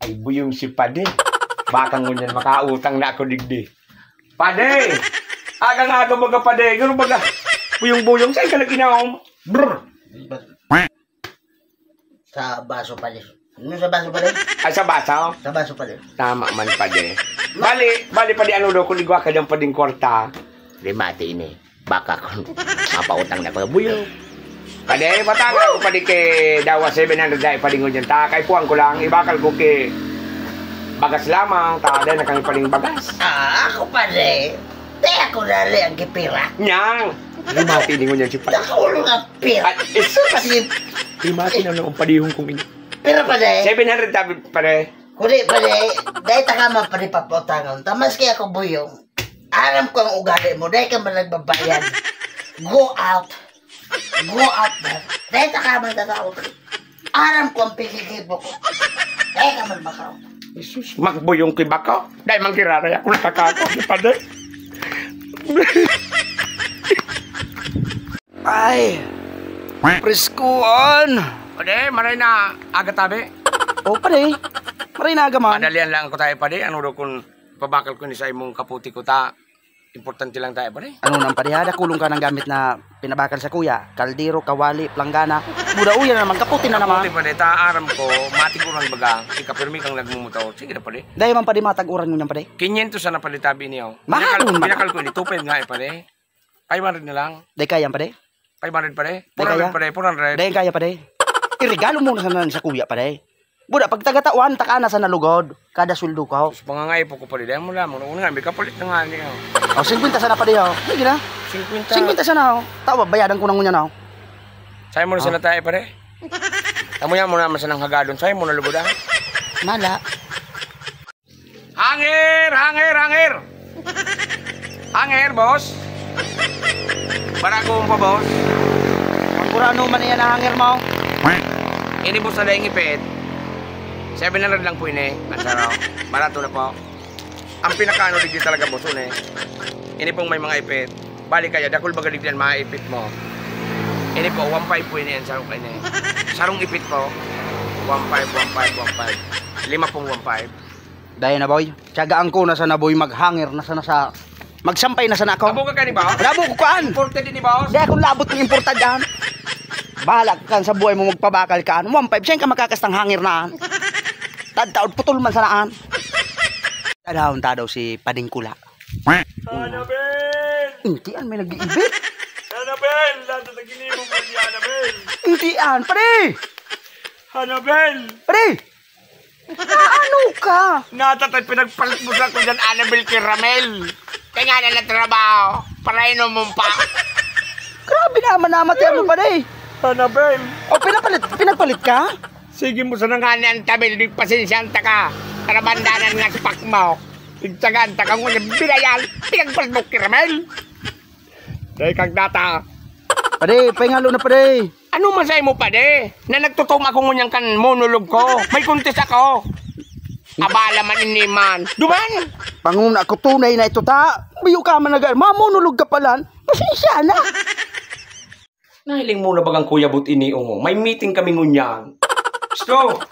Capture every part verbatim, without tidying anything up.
Ay, buyong si Padi. Baka ngunyan makautang na ako digdi. Padi! Agang-aga baga, Padi. Ngano baga? Buyong-buyong, saan ka nag-inom? Brr! Sa baso, Padi. Ano sa baso, Padi? Ay, sa baso? Sa baso, Padi. Tama man, Padi. Bali, bali, Padi, ano daw, kung igwa ka dyan, Pading kwarta. Rimate ini. Baka kung mapautang na ko, buyo. Padi, batanga ako, Padi, kay dawa seven hundred dai, Padi, ngunyan ta. Kay puwang ko lang, ibakal ko kay bagas lamang, ta, dai na kami, Pading, bagas. Ah, ako, Padi. Te, ako dali ang gipira. Nyang! Rimate ini ngunyan si Padi. Nakulo nga pira. Ay, isus! Kasi Rimate na naman, Padihon kong ini. Pero, Padi. Seven hundred tabi, Padi. Kuli, Padi. Dai ta ka man, Padi, papautangon. Ta, maski ako buyong. Aram ko ang ugali mo, dai ka man nagbabayad. Go out. Go out na. Dai ta ka man tataot. Aram ko ang pikikibo ko. Dai ka man makaot. Jesus, magbuyong ki bako. Dai man kirara, ako nakakakot ni Padi. Ay, preskuan. Padi, maray na aga tabi. O, Padi. Maray na aga man. Madalian lang ako tayo, Padi. Ano daw kung pabakal ko ni sa imong kaputi ko ta? Importante lang tayo, Padi. Ano nang, Padi, ha? Dakulong ka ng gamit na pinabakal sa kuya. Kaldero, kawali, planggana. Buda, uya na naman, kaputi na naman. Kaputi, Padi. Ta, aram ko, matiguran baga. Ika, pirmi kang nagmumotor. Sige na, Padi. Dai man, Padi, mataguran mo niyan, Padi. Quinientos sana, Padi, tabi niyo. Mahal Pinakal, man, pinakal ko, ini two five nga, eh, Padi. Five hundred na lang. Dai kaya, Padi? Five hundred, Padi. Dai kaya? Four hundred, Padi. Four hundred. Dai kaya, Padi. Iregalo mo na sana sa kuya, Padi. Buda, pag taga-tawan, taka na sa nalugod. Kada sweldo ko. Sus, mga ngaipo ko, Padi. Dai mo lamang. Una nga, may kapalit na nga niya. O, singkwenta sana, Padi, o. Sige na. Singkwenta. Singkwenta sana, o. Tawa, bayadan ko na ngunyan, o. Sa'yo mo na sana tayo, Padi. Amo yan mo naman sanang hagadon. Sa'yo mo na lugod, ah. Mala. Hanger! Hanger! Hanger! Hanger, boss! Baragoon pa, boss. Ang kurano man yan na hanger mo? Ini, boss, na daing ipit. Seven hundred lang po ini. Ang saro. Barato na po. Ang pinakaano digdi talaga, boss, eh. Ini pong may mga ipit. Bali kaya, dakul baga digdi ang mga ipit mo. Ini po, one five po ini, ang sarong kaini. Sarong ipit po. One five, one five, one five. Lima pong one five. Dai na, boy. Tiyagaan ko na sana, boy, maghangir na sana sa, magsampay na sana ako. Abo ka kani, boss? Labo ko, kuan. Imported ini, boss? Di akong labot ng importad, ah. Bahala ka kan sa buhay mo, magpabakal ka, ano. One five, siya ka makakastang hangir na, ah. Tadtaod, putol man sana, ah. Tadahon ta daw si Pading Kula. Annabel! Intian, may nag-iibig. Annabel! Nasa tagilibo mo si Annabel! Intian, pare! Annabel! Pare! Naano ka? Natatay, pinagpalit mo sa ako dyan, Annabel Caramel. Kaya nga na trabaho, para inom mo pa. Grabe naman, namatay mo pa, day. Annabel. O, pinapalit, pinagpalit ka? Sige mo sa nangani ang tabil, di pasensyahan ta ka. Karabandanan nga spak mo. Tigtagan ta ka ngunyan, binayan, pinagpalit mo, Caramel. Dahil kang data. Pare, pahingalo na, pare. Ano masay mo, pare? Na nagtutuom ako ngunyan kan monolog ko. May contest ako. Abala man ini man. Duman! Panguna ko, tunay na ito, ta. Biyo ka man naga-, mamonolog ka palan. Pasensya na. Nahiling mo na bagang Kuya Bot ini, oh. May meeting kami ngunyan. Gusto?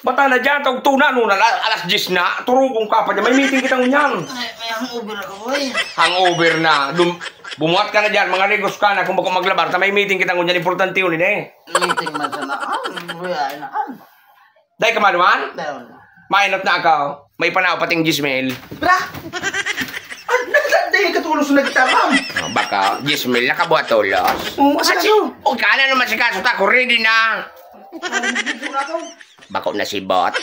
Bata na dyan, tawag tuna, no, na, alas diyes na. Turugong ka pa dyan. May meeting kita ngunyan. Ay, may hangover ako, boy. Hangover na. Dum-, bumuhat ka na dyan, mga rigos ka na. Kung bako maglabar, ta may meeting kita ngunyan, importante yun, eh. Meeting man sana. Ah, buya na, ah. Dai ka maduman? Dai man. Mainot na ako. May panao pating diyes mil. Bra! Ah, nagtatay ka tulos nagtaram. Oh, baka diyes mil nakabuhat tulos. Oo, asa na yun? O, ka na naman si Kaso Tako, ready na. Parang hindi ko na to. Bako na si Bot.